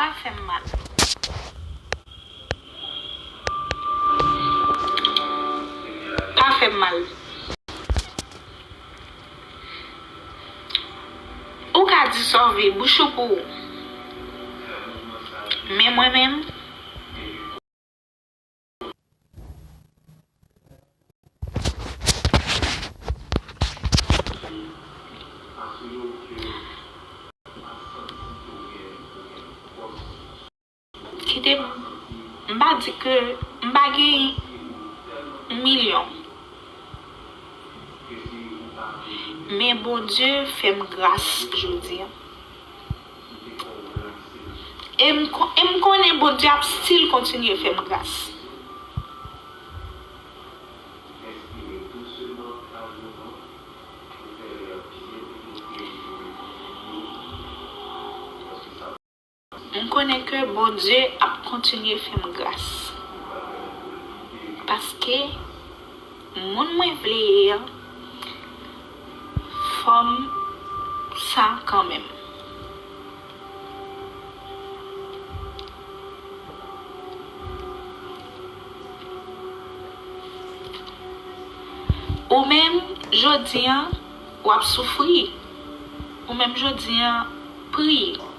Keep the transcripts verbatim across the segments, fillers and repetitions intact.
Pa fè m mal. Pa fè m mal. Ou ka di sa w vle, bouch ou pou ou. Men mwen menm, kite m, m pa di ke m pa gen milyon. Men Bondye fè m gras jodi a. E m ko-, e m konnen Bondye ap still kontinye fè m gras. M konnen ke Bondye ap kontinye fè m gras. Paske moun mwen vle ye a, fò m sa kanmenm. Ou menm, jodi a, w ap soufri. Ou menm, jodi a, priye.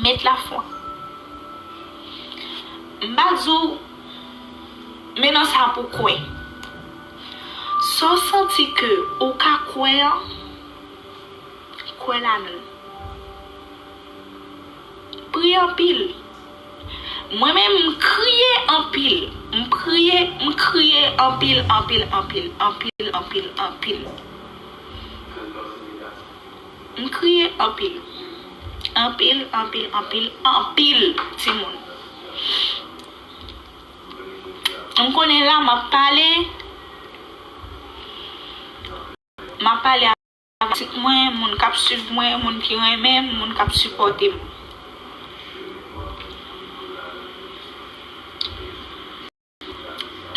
Met lafwa. M pa di w, men nan sa pou kwè. Sa w santi ke ou ka kwè an, kwè ladan l. Priye anpil. Mwen menm, m kriye anpil. M priye, m kriye anpil, anpil, anpil, anpil, anpil, anpil. M kriye anpil. Anpil, anpil, anpil, anpil, timoun. M konnen la, m ap pale. M ap pale avèk fanatik mwen, moun k ap swiv mwen, moun ki renmen m, moun k ap sipòte m.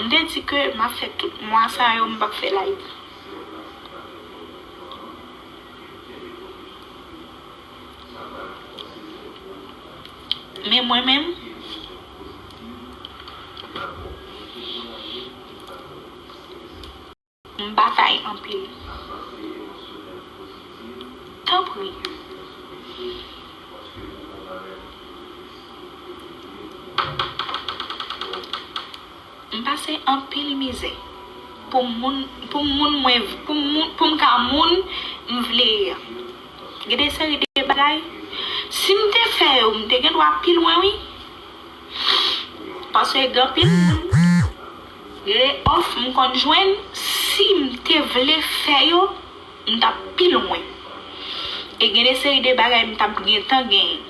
M te di ke m ap fè tout mwa sa yo, m p ap fè live. Men mwen menm, m batay anpil. Tanpri. M pase anpil mizè pou moun, pou moun mwen, pou moun, pou m ka moun m vle ye a. Gen de seri de bagay, si m te fè yo, m te gen dwa pi lwen, wi. Paske gen anpil moun, gen de òf m konn jwenn, si m te vle fè yo, m t ap pi lwen. E gen de seri de bagay m t ap gentan genyen.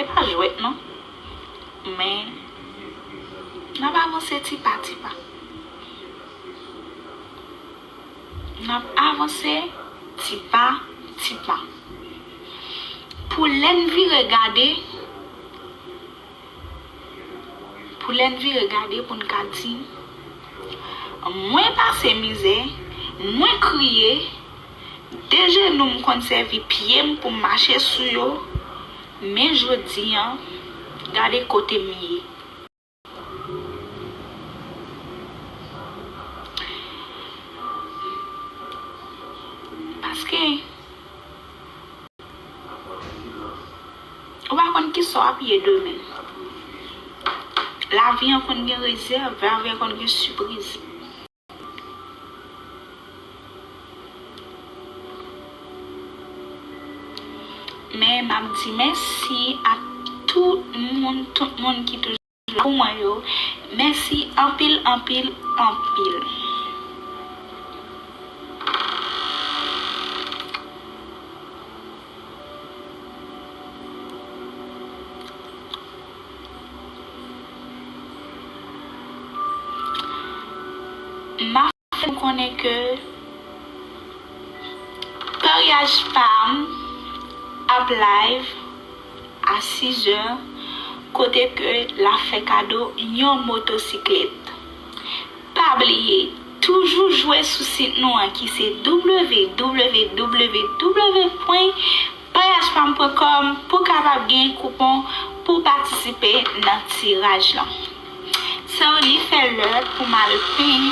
E pa jwèt non. Men, n ap avanse ti pa ti pa. N ap avanse ti pa ti pa. Pou lè n vire gade, pou lè n vire gade pou n ka di, mwen pase mizè, mwen kriye, de jenou m konn sèvi pye m pou m mache sou yo, men jodi a, gade kote m ye. Paske ou pa konn kisa w ap ye demen. Lavi an konn gen rezèv, lavi an konn gen sipriz. Men m ap di mèsi a tout moun, tout moun ki toujou la pou mwen yo. Mèsi anpil, anpil, anpil. M ap fè nou konnen ke paryaj pa m ap live a sizè, kote ke l ap fè kado yon motosiklèt. Pa bliye, toujou jwe sou sit nou an ki se w w w pwen paryaj pa m pwen kòm. pou kapab gen koupon pou patisipe nan tiraj lan. So, li fè lè pou m al penyen.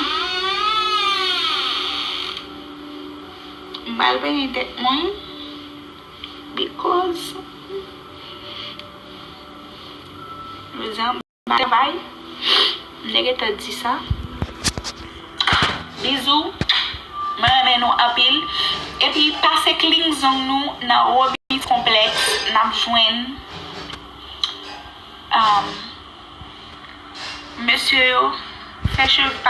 M pral penyen tèt mwen. Because, mezanmi, travay. M te gentan di sa. Bizou. Mwen renmen nou anpil. Epi pase clean zong nou nan Robin's Complex. N ap jwenn, um, mesye yo. Fè cheve,